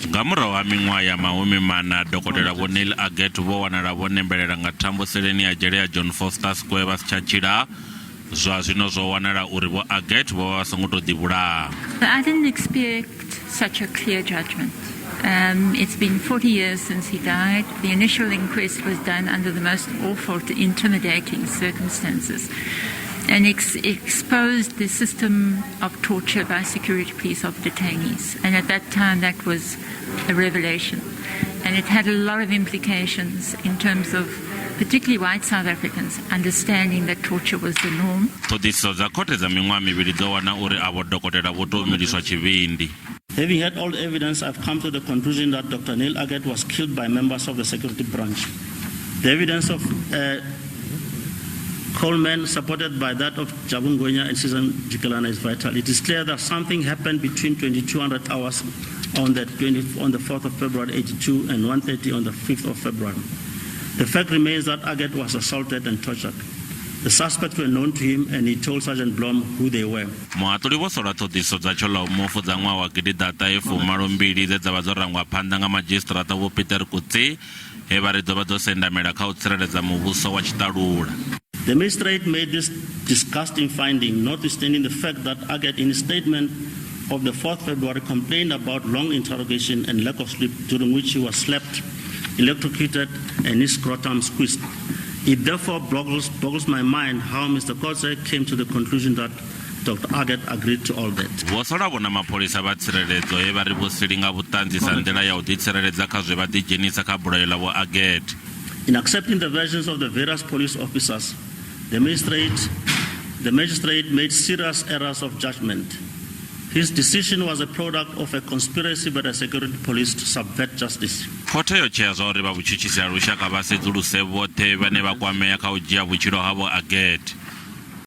Nga murahu ha miṅwaha ya 40, Dokotela Vho Neil Aggett vho wanala vho nembelela nga thambo seleni ya dzhele ya John Vorster Square vha si tsha tshila. Zwa zwino zwo wanala uri Vho Aggett vho vha vha songo tou ḓivhulaha. I didn't expect such a clear judgment. It's been 40 years since he died. The initial inquest was done under the most awful, intimidating circumstances and exposed the system of torture by security police of detainees. And at that time, that was a revelation. And it had a lot of implications in terms of particularly white South Africans understanding that torture was the norm. Ṱhoḓisiso dza khothe dza miṅwaha mivhili dzo wana uri avho dokotela vho tou miliswa tshivhindi. Having had all the evidence, I've come to the conclusion that Dr. Neil Aggett was killed by members of the security branch. The evidence of Coleman, supported by that of Jabu Ngwenya and Susan Njikelana, is vital. It is clear that something happened between 2200 hours on the 4th of February 82 and 1:30 on the 5th of February. The fact remains that Aggett was assaulted and tortured. The suspects were known to him and he told Sergeant Blom who they were. Muhaṱuli vho sola ṱhoḓisiso dza tshoḽamufu dza ṅwaha wa 1982 dze dza vha dzo rangwa phanḓa nga madzhisiṱiraṱa Vho Peter Coetzee, he vha ri dzo vha dzo sendamela kha u tsireledza muvhuso wa tshiṱalula. The magistrate made this disgusting finding, notwithstanding the fact that Aggett, in his statement of the 4th February, complained about long interrogation and lack of sleep, during which he was slapped, electrocuted, and his scrotum squeezed. It therefore boggles my mind how Mr. Coetzee came to the conclusion that Dr. Aggett agreed to all that. Vho sola vho na mapholisa vha tsireledzo he vha ri vho silinga vhuṱanzi sa nḓila ya u ḓitsireledza kha zwe vha ḓidzhenisa kha bulayo ḽa Vho Aggett. In accepting the versions of the various police officers, the magistrate made serious errors of judgment. His decision was a product of a conspiracy by the security police to subvert justice. Khothe yo tshea zwa uri vha vhutshutshisi ha lushaka vha sedzuluse vhoṱhe vhane vha kwamea kha u dzhia vhutshilo ha Vho Aggett.